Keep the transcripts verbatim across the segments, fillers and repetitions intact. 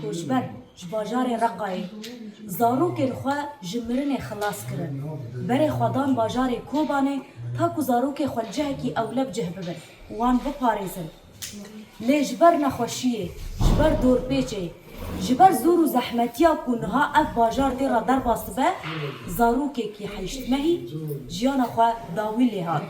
Koçber ji bajarê Reqayê zarokên xwe ji mirinê xilas kirin. Berê xwe dan bajarê Kobanê ta ku zarokê xwe li cihekî ewle bi cih bibin û wan biparêzin. Lê ji ber nexweşiyê, ji ber dorpêçê, ji ber zor û zehmetiya ku niha ev bajar tê re derbas dibe, zarokekî heşt mehî jiyana xwe dawî lê hat.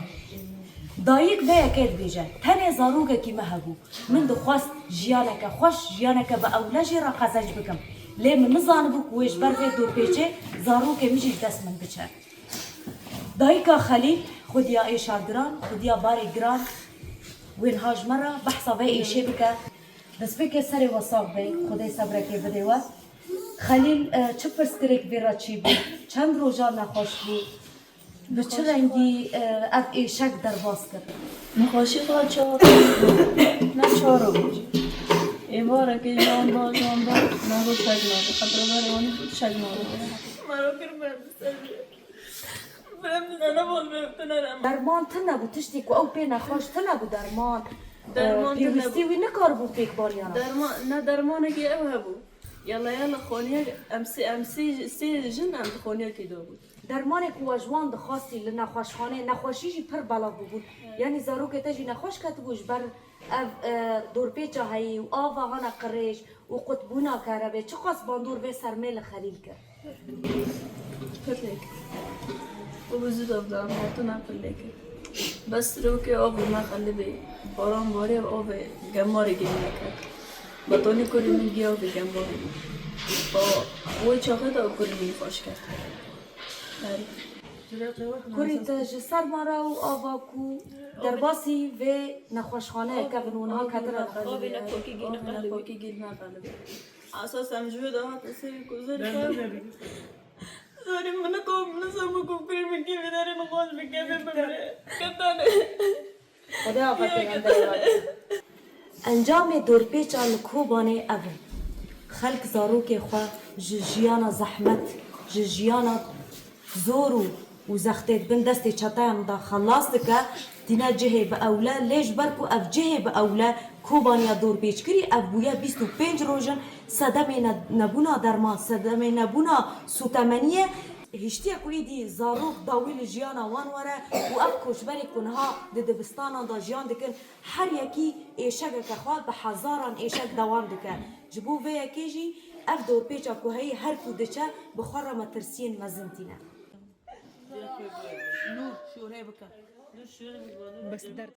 Dayik vê yekê dibêje, tenê zarokekî me hebû. Min dixwest jiyaneke xweş, jiyaneke bi ewle jê re qezenc bikim. Lê min nizanibû ku wê ji ber vê dorpêçê zarokê min jî ji dest min biçe. Dayika Xelîl, xudiya êşa giran, xudiya barê giran, wê niha ji me re behsa vê êşê bike. Destpêkê serê we sax be, Xwedê sebrekê bide we. Xelîl, e, çi pirsgirêk vê re çêbû? Çend roja nexweş bû? Bi çi rengî, e, ev êşek derbas kir? Nexweşî xwe çar roj bû. Ne çar roj. Êvarekê jan da, jan da, ne roj çek nabe. Xetra berê wan çek nabe. Mero kir ber bi ser. Berem dizana bol be, tu nerem. Derman tune bû, tiştî ku ew pê nexweş tune bû derman. Derman e, tune bû. Pêwîstî wî nikaribû pêk baniyana. Derman, ne dermanekî ew hebû. Yala yala xaniyek, em sê, em sê, sê jin em di xaniyekê de bûn. Dermanê ku we ji wan dixwastî li nexweşxaneyê, nexweşî jî pir belav bûbûn. Evet. Yanî zarokê te jî nexweş ketibû ji ber ev, e, dorpêça heyî û ava hana qirêj û qutbûna kerebê. Çiqas bandor vê sermê li Xelîl kir? Pir lê kir. Û bi zû de bi hatina pir lê kir. Bes rokê avê me xelibê. Baran barê avê gemarê gê me ket. Betonî kurê min giya avê gemarê min. Ba, wê çaxê de kurê min xweş kert. Kurê te ji sermara û ava ku derbasî vê nexweşxaneyê kevin û niha ketine avê nepakî gî me qelibê. Esas em ji wê de hate serî ku zerê xwe. Zerê min nikom, nizanim ku kurê min kê vê derê nexweş bike, vê bimire. Ketane. Xwedê afetê em derê. Encamê dorpêça li Kobanê ev in. Xelk zarokê xwe ji jiyana zehmet, ji jiyana zor û, û zextê di bin destê çeteyan de xelas dike, tîne cihê bi ewle, lê ji ber ku ev cihê bi ewle Kobaniya dorpêçkirî ev bûye bîst û pênc roj in, sedemê ne-, nebûna derman, sedemê nebûna sûtemeniyê, hiştiye ku êdî zarok dawî li jiyana wan were û ev koçberê ku niha di dibistanan de jiyan dikin, her yekî êşegeke xwe bi hezaran êşeg dewam dike. Ji bo vê yekê jî ev dorpêça ku heyî her ku diçe bi xwe re metirsiyên mezin tîne. Nûr şûrê bike. Bes derd.